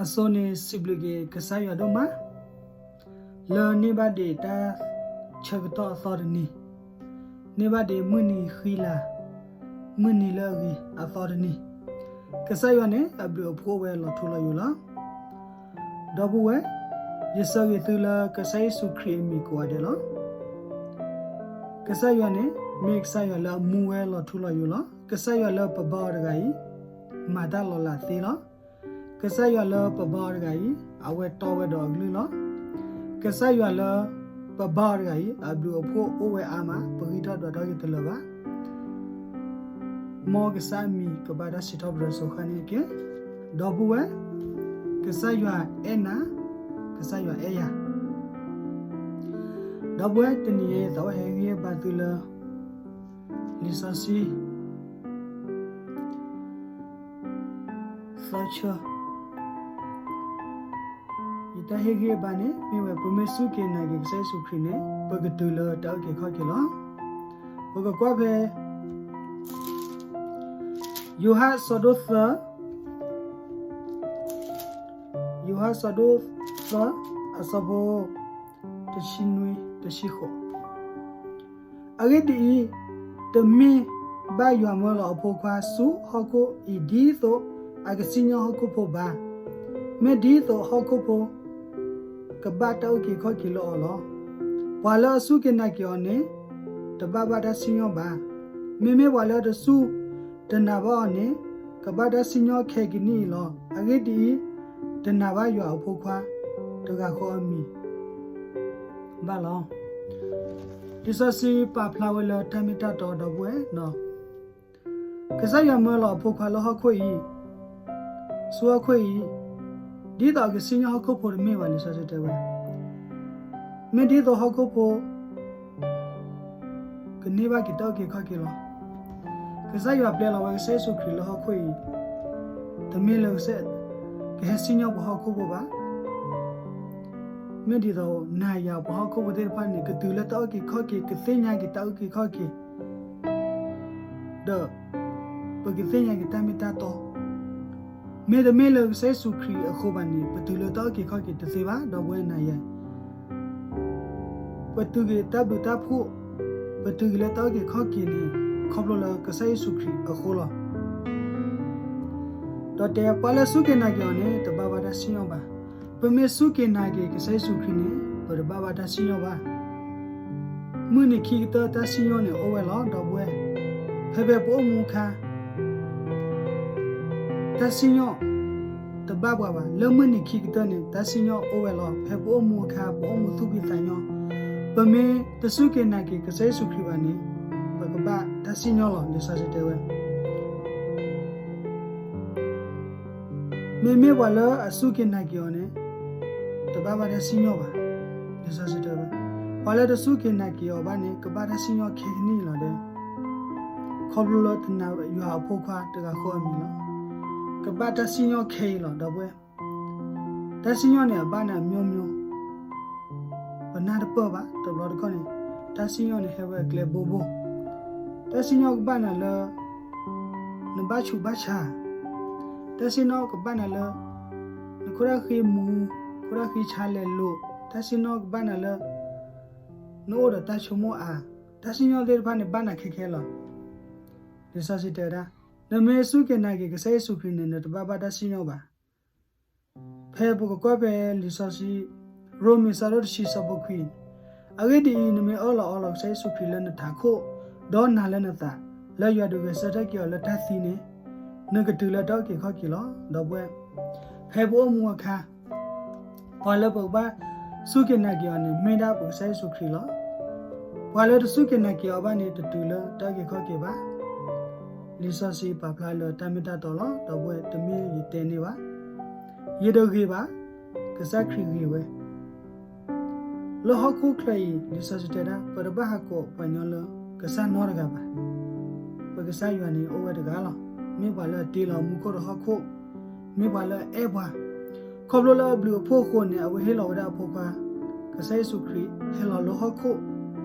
အဆိန့ၣ်စံးဘျုးက့ၤကစၢ်ယွၤဒိၣ်မး, လၢန့ၢ်ဘၣ်ဒံးတၢ်ဆၢကတီၢ်အသီတနံၤ, န့ၢ်ဘၣ်ဒံးမုၢ်နံၤဃံလၤ, မုၢ်နံၤလၢအဂ့ၤအသီတနံၤ, ကစၢ်ယွၤန့ၣ်အဘျုးအဖှိၣ်ဝဲလီၤထူလီၤယိာ်လီၤ. ဒီပုၢ်ဝဲၢ်, ယဆၢဂ့ၤသုလၢကစၢ်ယ့ၣ်ၡူးခရံာ်အမံၤကိးဂၤဒဲးလီၤ. ကစၢ်ယွၤန့ၣ် မ့ၢ်ကစၢ်ယွၤလၢအမူဝဲလီၤထူလီၤယိာ်လီၤ. ကစၢ်ယွၤလၢပဘါအီၤတဂၤအံၤ မၤတၢ်လီၤလးသ့လီၤ. ကစၢ်ယွၤလၢပဘါအီၤတဂၤအံၤ အဝဲတီဝဲဒီးအကလုၢ်လီၤ. ကစၢ်ယွၤလၢပဘါအီၤတဂၤအံၤ အဘျုးအဖှိၣ်အိၣ်ဝဲအါမး ပဂံၢ်ထီၣ်ဒွးထီၣ်က့ၤတလၢာ်ဘၣ်. မ်ကစၢ်အမံၤကဘၣ်တၢ်စံးထီၣ်ပတြၢၤစိၤဃၣ်န့ၣ်တက့ၢ်. ဒီပုၢ်ဝဲၢ်, ကစၢ်ယွၤအဲၣ်နၤ, ကစၢ်ယွၤအဲၣ်ယၤ. ဒီပုၢ်ဝဲၢ်, တနံၤအံၤယသးအိၣ်ဟ့ၣ်ဂံၢ်ဟ့ၣ်ဘါသုလၢ လံာ်စီဆှံ သၢဆၢ. ယတၢ်ဟ့ၣ်ဂံၢ်ဟ့ၣ်ဘါန့ၣ် မ့ၢ်ဝဲ ပမ့ၢ်စူၢ်က့ၤနာ်က့ၤကစၢ်ယ့ၣ်ၡူးခရံာ်န့ၣ် ပကတုၤလၢတၢ်အုၣ်က့ၤခီၣ်က့ၤလီၤ. ပကကွၢ်ဖဲ ယိၤဟၣ်အဆၢဒိၣ်သၢ, ယိၤဟၣ်အဆၢဒိၣ်သၢ အဆၢဖိ တဆံနွံ တဆံဃိး. အဂ့ၢ်ဒ်အံၤ, တမ့ၢ်ဘၣ်ယွၤမၢလီၤအဖိခွါဆူဟီၣ်ခိၣ်အံၤဒ်သိးအကစံၣ်ညီၣ်ဟီၣ်ခိၣ်ဖိဘၣ်. မ့ၢ်ဒ်သိးဟီၣ်ခိၣ်ဖိကဘၣ်တၢ်အုၣ်က့ၤခီၣ်က့ၤလၢအီၤလီၤ. ပှၤလၢအစူၢ်က့ၤနာ်က့ၤအီၤန့ၣ် တဘၣ်ဘၣ်တၢ်စံၣ်ညီၣ်ဘၣ်. မ့မ့ၢ်ပှၤလၢအတစူၢ်တနာ်ဘၣ်အီၤန့ၣ် ကဘၣ်တၢ်စံၣ်ညီၣ်ခဲကနံၣ်အံၤလီၤ. အဂ့ၢ်ဒ်အံၤ, တနာ်ဘၣ်ယွၤအဖိခွါတဂၤဃီအမံၤ ဘၣ်လီၤ. လံာ်စီဆှံပာ်ဖျါဝဲလၢတၢ်မ့ၢ်တၢ်တီ ဒီပုၢ်ဝဲၢ်, ကစၢ်ယွၤမၢလီၤအဖိခွါလၢဟီၣ်ခိၣ်အံၤ, ဆူဟီၣ်ခိၣ်အံၤ, ဒ်သိးအကစံၣ်ညီၣ်ဟီၣ်ခိၣ်ဖိတမ့ၢ်ဘၣ်. လံာ်စီဆှံတဲဝဲ, မ့ၢ်ဒ်သိးဟီၣ်ခိၣ်ဖိ ကန့ၢ်ဘၣ်က့ၤတၢ်အုၣ်က့ၤခီၣ်က့ၤလီၤ. ကစၢ်ယွၤပျဲလီၤဝဲကစၢ်ယ့ၣ်ၡူးခရံာ်လၢဟီၣ်ခိၣ်အံၤ, တမ့ၢ်လၢကဟဲစံၣ်ညီၣ်ပှၤဟီၣ်ခိၣ်ဖိဘၣ်. မ့ၢ်ဒ်သိးနၤယၤပှၤဟီၣ်ခိၣ်ဖိသ့ၣ်တဖၣ်န့ၣ် ကတုၤလၢတၢ်အုၣ်က့ၤခီၣ်က့ၤ, ကသ့ၣ်ညါက့ၤတၢ်အုၣ်က့ၤခီၣ်က့ၤ, ဒီးပကသ့ၣ်ညါက့ၤတၢ်မ့ၢ်တၢ်တီ. မ့တမ့ၢ်လၢကစၢ်ယ့ၣ်ၡူးခရံာ်အဃိဘၣ်န့ၣ် ပတုၤလၢတၢ်အုၣ်က့ၤခီၣ်က့ၤတသ့ဘၣ်. ဒီပုၢ်ဝဲၢ်နၤယၤ, ပတုၤက့ၤတၢ်ဘျုးတၢ်ဖှိၣ်, ပတုၤက့ၤလၢတၢ်အုၣ်က့ၤခီၣ်က့ၤန့ၣ် ခီဖျိလၢကစၢ်ယ့ၣ်ၡူးခရံာ်အဃိလီၤ. ဒီးတဲပှၤလၢစူၢ်က့ၤနာ်က့ၤအီၤန့ၣ် တဘၣ်ဘၣ်တၢ်စံၣ်ညီၣ်ဘၣ်. ပမ့ၢ်စူၢ်က့ၤနာ်က့ၤကစၢ်ယ့ၣ်ၡူးခရံာ်န့ၣ် ပတဘၣ်ဘၣ်တၢ်စံၣ်ညီၣ်ဘၣ်. မုၢ်နံၤခံကတၢၢ်တၢ်စံၣ်ညီၣ်န့ၣ်အိၣ်ဝဲလီၤ ဒီပုၢ်ဝဲၢ်, ဖဲဖဲပအိၣ်မူအခါ တၢ်စံၣ်ညီၣ်တဘၣ်ပှၤဘၣ်. လၢမုၢ်နံၤခံကတၢၢ်န့ၣ် တၢ်စံၣ်ညီၣ်အိၣ်ဝဲလီၤ. ဖဲပအိၣ်မူအခါ ပအိၣ်မူသူၣ်ဖှံသးညီ, ပမ့ၢ်တစူၢ်က့ၤနာ်က့ၤကစၢ်ယ့ၣ်ၡူးခရံာ်ဘၣ်န့ၣ် ပကဘၣ်တၢ်စံၣ်ညီၣ်လီၤ. လံာ်စီဆှံတဲဝဲ မ့မ့ၢ်ပှၤလၢအစူၢ်က့ၤနာ်က့ၤအီၤန့ၣ် တဘၣ်ဘၣ်တၢ်စံၣ်ညီၣ်ဘၣ်. လံာ်စီဆှံတဲဝဲ, ပှၤလၢတစူၢ်က့ၤနာ်က့ၤအီၤဘၣ်န့ၣ် ကဘၣ်တၢ်စံၣ်ညီၣ်ခဲကနံၣ်အံၤလီၤ. ဒီး ခီဖျိလၢတနာ်ယွၤအဖိခွါတဂၤဃီအမံၤလီၤ. ကဘၣ်တၢ်စံၣ်ညီၣ်ခဲအံၤလီၤ ဒီပုၢ်ဝဲၢ်. တၢ်စံၣ်ညီၣ်န့ၣ် အဘၣ်န့ၣ်အမျိုးမျိုး, ပနၢ်တပၢၢ်ဘၣ်. တဘျီတခီၣ်န့ၣ် တၢ်စံၣ်ညီၣ်န့ၣ်ဟဲဝဲအကျဲဘိဘိ. တၢ်စံၣ်ညီၣ်ကဘၣ်နၤလၢ နဘၣ်ဆူးဘၣ်ဆါ, တၢ်စံၣ်ညီၣ်ကဘၣ်နၤလၢ နခိၣ်တၢ်ဃံမူ, ခိၣ်တၢ်ဃံဆါလဲၤလိာ်, တၢ်စံၣ်ညီၣ်ကဘၣ်နၤလၢ နအိၣ်ဒီးတၢ်ဆိကမိၣ်အါ, တၢ်စံၣ်ညီၣ်သ့ၣ်တဖၣ်န့ၣ် ဘၣ်နၤခဲခဲလီၤ. လံာ်စီဆှံတဲဝဲဒၣ်, နမ့ၢ်စူၢ်က့ၤနာ်က့ၤကစၢ်ယ့ၣ်ၡူးခရံာ်န့ၣ် နတဘၣ်ဘၣ်တၢ်စံၣ်ညီၣ်ဘၣ်. ဖဲပကကွၢ်ဖဲလံာ်စီဆှံ ရိမ့ၤအဆၢဒိၣ်တဆံအဆၢဖိခွံ, အဂ့ၢ်ဒ်အံၤ, နမ့ၢ်အၢၣ်လီၤအီလီၤကစၢ်ယ့ၣ်ၡူးခရံာ်လၢနထးခိၣ်, ဒီးနာ်လၢနသး, လၢယွၤဒုးဂဲၤဆၢထၢၣ်က့ၤအီၤလၢတၢ်သံန့ၣ်, နကတုၤလၢတၢ်အုၣ်က့ၤခီၣ်က့ၤလီၤ. ဒီပုၢ်ဝဲၢ်, ဖဲပအိၣ်မူအခါ ပှၤလၢပကဘၣ်စူၢ်က့ၤနာ်က့ၤအီၤန့ၣ် မ့ၢ်ဒၣ်ပကစၢ်ယ့ၣ်ၡူးခရံာ်လီၤ. ပှၤလၢတစူၢ်က့ၤနာ်က့ၤအီၤဘၣ်န့ၣ် တတုၤလၢတၢ်အုၣ်က့ၤခီၣ်က့ၤဘၣ်. လံာ်စီဆှံပာ်ဖျါလၢတၢ်မ့ၢ်တၢ်တီလီၤ. ဒီပုၢ်ဝဲၢ်, တမ့ၢ်ယတဲန့ၢ်ဘၣ်, ယတဂ့ၤဘၣ်, ကစၢ်ခရံာ်ဂ့ၤဝဲ. လၢဟီၣ်ခိၣ်ချၢအံၤ လံာ်စီဆှံတဲဒၣ် ပတဘၣ်ဟးကိးပှၤကညီလၢကစၢ်နီတဂၤဘၣ်. ပကစၢ်ယွၤန့ၣ်အိၣ်ဝဲတဂၤလီၤ. မ့ၢ်ပှၤလၢအတ့လီၤမူခိၣ်ဒီးဟီၣ်ခိၣ်, မ့ၢ်ပှၤလၢအအဲၣ်ပှၤ. ခီဖျိလၢအဘျုးအဖှိၣ်အဃိန့ၣ် အဝဲဟ့ၣ်လီၤဝဲဒၣ်အဖိခွါ ကစၢ်ယ့ၣ်ၡူးခရံာ် ဟဲလီၤလၢဟီၣ်ခိၣ်,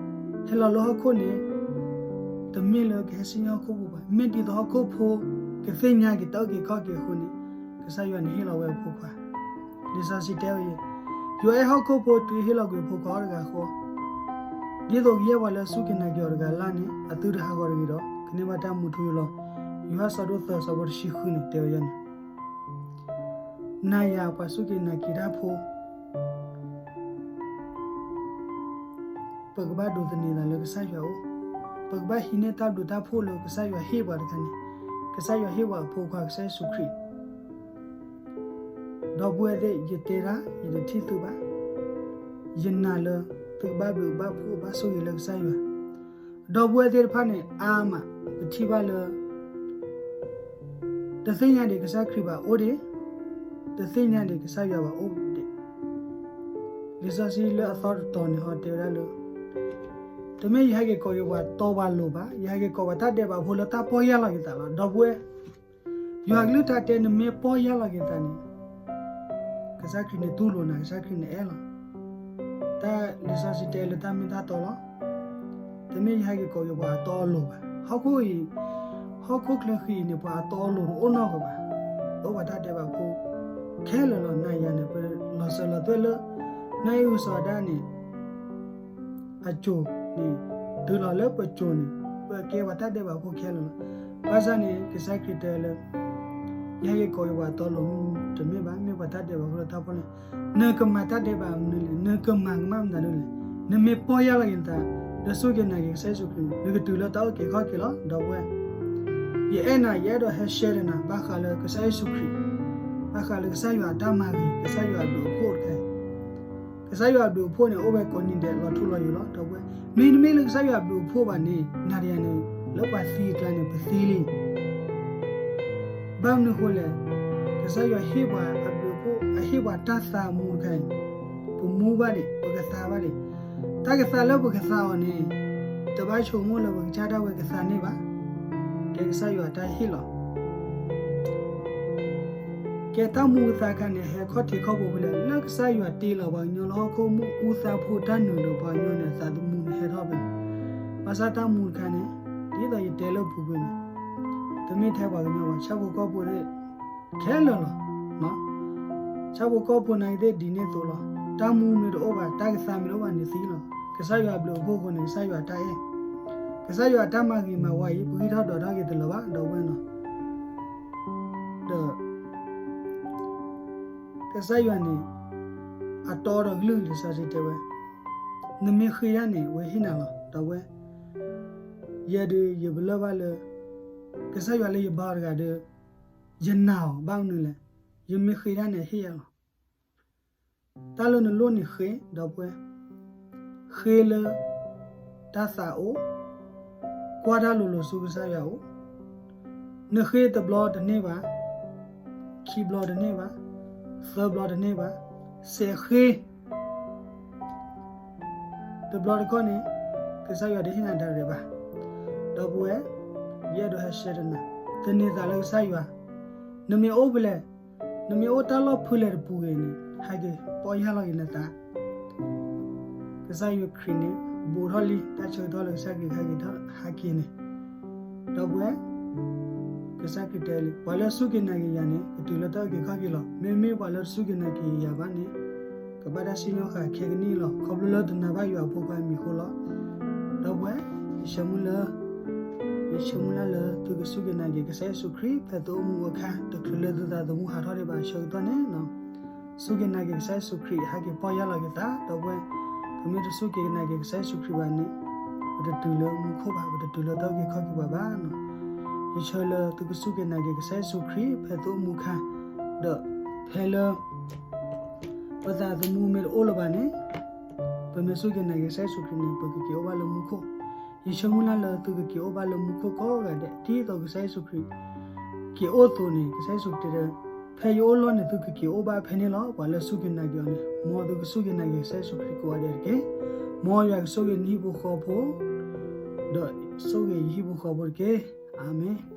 ဟဲလီၤလၢဟီၣ်ခိၣ်န့ၣ် တမ့ၢ်လၢကဟဲစံၣ်ညီၣ်ဟီၣ်ခိၣ်ဖိဘၣ်. မ့ၢ်ဒ်သိးဟီၣ်ခိၣ်ဖိကသ့ၣ်ညါက့ၤတၢ်အုၣ်က့ၤခီၣ်က့ၤအဃိန့ၣ် ကစၢ်ယွၤန့ၣ်ဟ့ၣ်လီၤဝဲအဖိခွါ လံာ်စီဆှံတဲဝဲအံၤ, ယွၤအဲၣ်ဟီၣ်ခိၣ်ဖိတုၤဟ့ၣ်လီၤကွံာ်အဖိခွါအီၤတဂၤဃီ, ဒ်သိးကယဲၢ်ပှၤလၢအစူၢ်က့ၤနာ်က့ၤအီၤတဂၤလၢ်လၢ်န့ၣ် အသုတဟးဂီၤတဂ့ၤဒီး ကန့ၢ်ဘၣ်တၢ်မူထူယိာ်လီၤ. ယိၤဟၣ်အဆၢဒိၣ်သၢအဆၢဖိတဆံဃုန့ၣ် တဲဝဲန့ၣ်, နၤယၤပှၤစူၢ်က့ၤနာ်က့ၤတၢ်ဖိ ပကဘၣ်ဒိးသန့ၤသးလၢကစၢ်ယွၤအအိၣ်, ပကဘၣ်ဟံးန့ၢ်တၢ်ဘျုးတၢ်ဖှိၣ်လၢကစၢ်ယွၤဟ့ၣ်ပှၤတခါန့ၣ်, ကစၢ်ယွၤဟ့ၣ်ပှၤအဖိခွါကစၢ်ယ့ၣ်ၡူးခရံာ်, ဒီပုၢ်ဝဲၢ်သ့ၣ် ယတဲဒၣ် ယတထံၣ်သုဘၣ်, ယနာ်လၢ သုကဘၣ်ဘျုးဘၣ်ဖှိၣ်ဘၣ်ဆိၣ်ဂ့ၤလၢကစၢ်ယွၤ, ဒီပုၢ်ဝဲၢ်သ့ၣ်တဖၣ်န့ၣ် အါမး ပထံၣ်ဘၣ်လၢ တသ့ၣ်ညါဒံးကစၢ်ခရံာ်ဘၣ်အိၣ်ဒံး, တသ့ၣ်ညါဒံးကစၢ်ယွၤဘၣ်အိၣ်ဒံး, လံာ်စီဆှံလၢအသီတတီၤန့ၣ် ဟီတဲဝဲဒၣ်လၢ တမ့ၢ်ယဟဲက့ၤကိးက့ၤပှၤတီပှၤလိၤဘၣ်, ယဟဲက့ၤကိးပှၤတၢ်ဒဲးဘးဖိလၢတၢ်ပီၢ်ယၢ်လီၤက့ၤသးလီၤ. ဒီပုၢ်ဝဲၢ်, ယွၤကလုၢ်ကထါတဲ နမ့ၢ်ပီၢ်ယၢ်လီၤက့ၤသးန့ၣ် ကစၢ်ခရံာ်န့ၣ်တူၢ်လိာ်နၤ, ကစၢ်ခရံာ်န့ၣ်အဲၣ်လီၤ. တၢ်လံာ်စီဆှံတဲလၢတၢ်မ့ၢ်တၢ်တီလီၤ. တမ့ၢ်ယဟဲက့ၤကိးက့ၤပှၤအတီအလိၤဘၣ်. ဟီၣ်ခိၣ်အံၤ, ဟီၣ်ခိၣ်ချၢဃံအံၤန့ၣ် ပှၤအတီအလိၤတအိၣ်နီတဂၤဘၣ်. အိၣ်ပှၤတၢ်ဒဲးဘးဖိ ခဲလၢာ်လီၤ. နၤယၤန့ၣ် ပလီၤစၢၤလီၤသွဲၣ်လၢ နီၢ်အံၣ်အုစီၤအၤဒၣ်န့ၣ် အစိၤန့ၣ် တုၤလီၤလၢပစိၤန့ၣ် ပကဲပှၤတၢ်ဒဲးဘးဖိခဲလၢာ်လီၤ. ဘၣ်ဆၣ်န့ၣ် ကစၢ်ခရံာ်တဲလၢ ယဟဲက့ၤကိးက့ၤပှၤအတီအလိၤ တမ့ၢ်ဘၣ်, မ့ၢ်ပှၤတၢ်ဒဲးဘးဖိလၢတၢ်ပီၢ်န့ၣ်, နကမၤတၢ်ဒဲးဘးမနုၤလဲၣ်, နကမၤကမၣ်မနုၤလဲၣ်, နမ့ၢ်ပီၢ်ယၢ်လီၤက့ၤနသး ဒီးစူၢ်က့ၤနာ်က့ၤကစၢ်ယ့ၣ်ၡူးခရံာ်န့ၣ် နကတုၤလၢတၢ်အုၣ်က့ၤခီၣ်က့ၤလီၤ. ဒီပုၢ်ဝဲၢ်, ယအဲၣ်နၤ ယအဲၣ်ဒိးဟဲရှဲဒီးနၤ ဘၣ်ဃးလၢကစၢ်ယ့ၣ်ၡူးခရံာ်, ဘၣ်ဃးလၢကစၢ်ယွၤအတၢ်မၤဂ့ၤ, ကစၢ်ယွၤအဘျုးအဖှိၣ်တခါအံၤ ကစၢ်ယွၤအဘျုးအဖှိၣ်န့ၣ် အိၣ်ဝဲကိးနံၤဒဲး လီၤထူလီၤယိာ်လီၤ. ဒီပုၢ်ဝဲၢ်, မ့တမ့ၢ်လၢကစၢ်ယွၤအဘျုးအဖှိၣ်ဘၣ်န့ၣ် နၤဒီးယၤန့ၣ် လၢပှၤသံအကျါန့ၣ် ပသံလံ. ဘၣ်မနုၤအဃိလဲၣ်, ကစၢ်ယွၤဟ့ၣ်ပှၤအဘျုးအဖှိၣ်, အဟ့ၣ်ပှၤတၢ်သးမူတခါအံၤ, ပမူဘၣ်ဒံး, ပကသါဘၣ်ဒံး. တၢ်ကသါလၢပကသါအီၤန့ၣ် တဘၣ်ဆိကမိၣ်လၢပကစၢ်ဒၣ်ဝဲကသါန့ၢ်ဘၣ်. ကဲကစၢ်ယွၤအတၢ်ဟ့ၣ်လီၤ. ကဲတၢ်မူကသါခါန့ၣ် ဟဲခီၣ်ထံးခီၣ်ဘိဖဲလဲၣ်, လၢကစၢ်ယွၤတ့လီၤပှၤကညီလၢဟီၣ်ခိၣ်မူၣ်အူသၣ်ဖိတၢ်နုာ်ဒီးပှၤကညီန့ၣ် အသးသမူန့ၣ်ဟဲထီၣ်ဖဲန့ၣ်. ဘၣ်ဆၣ်တၢ်မူတခါန့ၣ် ဒ်သိးယတဲလၢပူၤကွံာ်န့ၣ် တမ့ၢ်ထဲပှၤကညီဘၣ်, ဆၣ်ဖိကီၢ်ဖိသ့ၣ်ခဲလၢာ်လီၤ. ဆၣ်ဖိကီၢ်ဖိနာ်က့သ့ၣ်ဒ်န့ၣ်အသိးလီၤ. တၢ်မူမ့ၢ်တအိၣ်ဘၣ်, တၢ်ကသါမ့ၢ်တအိၣ်ဘၣ်န့ၣ်သံလီၤ. ကစၢ်ယွၤအဘျုးအဖှိၣ်အဃိန့ၣ် ကစၢ်ယွၤအတၢ်အဲၣ်, ကစၢ်ယွၤအတၢ်မၤဂ့ၤမၤဝါအံၤ ပဂံၢ်ထီၣ်ဒွးထီၣ်က့ၤတလၢၤဘၣ် ဒီပုၢ်ဝဲၢ်နီၤ. ဒီး ကစၢ်ယွၤန့ၣ် အတီဒီးကလုၢ်လံာ်စီဆှံတဲဝဲ, နမ့ၢ်ဃ့တၢ်န့ၣ် ဝဲဟ့ၣ်နၤလီၤ ဒီပုၢ်ဝဲၢ်. ယဲဒုးယပလၢၢ်ဘၣ်လၢ ကစၢ်ယွၤလၢယဘါအီၤတဂၤဒီး ယနာ်အီၤ ဘၣ်မနုၤလဲၣ်, ယမ့ၢ်ဃ့တၢ်န့ၣ် အဟ့ၣ်ယၤလီၤ. တၢ်လၢနလိၣ်န့ၣ်ဃ့ ဒီပုၢ်ဝဲၢ်, ဃ့လၢတၢ်သးအိၣ်, ကွၢ်တၢ်လိၤလိၤဆူကစၢ်ယွၤအအိၣ်, နဃ့တဘျီတန့ၢ်ဘၣ်, ခံဘျီတန့ၢ်ဘၣ်, သၢဘျီတန့ၢ်ဘၣ်, စဲးဃ့ တဘျီတခီၣ်န့ၣ် ကစၢ်ယွၤတဟ့ၣ်နၤဒၣ်ရဲၣ်ဘၣ်. ဒီပုၢ်ဝဲၢ်, ယအဲၣ်ဒိးဟဲရှဲတနၤ, သန့ၤသးလၢကစၢ်ယွၤ, နမ့ၢ်အိၣ်ဖဲလဲၣ်, နမ့ၢ်အိၣ်တၢ်လီၢ်ဖုလဲၣ်တပူၤဂ့ၤန့ၣ် ဟဲက့ၤပီၢ်ယၢ်လီၤက့ၤနသး ကစၢ်ယွၤခရံာ်န့ၣ် ဘူးထီၣ်လံ တၢ်ဆၢကတီၢ်လၢကစၢ်ခရံာ်ဟဲက့ၤထီၣ်ဟဲက့ၤန့ၣ်, ဒီပုၢ်ဝဲၢ်, ကစၢ်ခရံာ်တဲလံ ပှၤလၢအစူၢ်က့ၤနာ်က့ၤယၤန့ၣ် ကတုၤလၢတၢ်အုၣ်က့ၤခီၣ်က့ၤလီၤ. မ့မ့ၢ်ပှၤလၢတစူၢ်က့ၤနာ်က့ၤယၤဘၣ်န့ၣ် ကဘၣ်တၢ်စံၣ်ညီၣ်ဃာ်ခဲကနံၣ်လီၤ. ခီဖျိလၢတနာ်ဘၣ်ယွၤအဖိခွါအမံၤအဃိလီၤ. ဒီပုၢ်ဝဲၢ်, ယဆၢမုၢ်လၢ်, ယဆၢမုၢ်လၢ်လၢသုကစူၢ်က့ၤနာ်က့ၤကစၢ်ယ့ၣ်ၡူးခရံာ် ဖဲသုအိၣ်မူအခါ တချုးလၢသုသးသမူဟးထီၣ်ဒံးဘၣ်အဆၢကတီၢ်န့ၣ် စူၢ်က့ၤနာ်က့ၤကစၢ်ယ့ၣ်ၡူးခရံာ် ဟဲက့ၤပီၢ်ယၢ်လီၤက့ၤသး ဒီပုၢ်ဝဲၢ်, ပမ့ၢ်တစူၢ်က့ၤနာ်က့ၤကစၢ်ယ့ၣ်ၡူးခရံာ်ဘၣ်န့ၣ် ပတတုၤလၢမူခိၣ်ဘၣ်, ပတတုၤလၢတၢ်အုၣ်က့ၤခီၣ်က့ၤပှၤဘၣ်. ယဆၢလၢသုကစူၢ်က့ၤနာ်က့ၤကစၢ်ယ့ၣ်ၡူးခရံာ် ဖဲသုအိၣ်မူအခါ, ဒီးဖဲလၢ ပသးသမူမ့ၢ်တအိၣ်လၢၤဘၣ်န့ၣ်, ပမ့ၢ်စူၢ်က့ၤနာ်က့ၤကစၢ်ယ့ၣ်ၡူးခရံာ်န့ၣ် ပကက့ၤအိၣ်ဘၣ်လၢမူခိၣ်. ယဆၢမုၢ်လၢ်လၢသုကက့ၤအိၣ်ဘၣ်လၢမူခိၣ်ကိးဂၤဒဲး ဒ်သိးကစၢ်ယ့ၣ်ၡူးခရံာ်က့ၤအိၣ်အသိးန့ၣ် ကစၢ်ယ့ၣ်ၡူးခရံာ်တဲ, ဖဲယအိၣ်လီၢ်န့ၣ် သုကက့ၤအိၣ်ဘၣ်ဖဲန့ၣ်လီၤ. ပှၤလၢအစူၢ်က့ၤနာ်က့ၤအီၤန့ၣ် မ်သုကစူၢ်က့ၤနာ်က့ၤကစၢ်ယ့ၣ်ၡူးခရံာ်ကိးဂၤဒဲးတက့ၢ်. မ်ယွၤကဆိၣ်ဂ့ၤနဟံၣ်ဖိဃီဖိ, ဒီးဆိၣ်ဂ့ၤယဟံၣ်ဖိဃီဖိတက့ၢ်. အၤမ့ၣ်.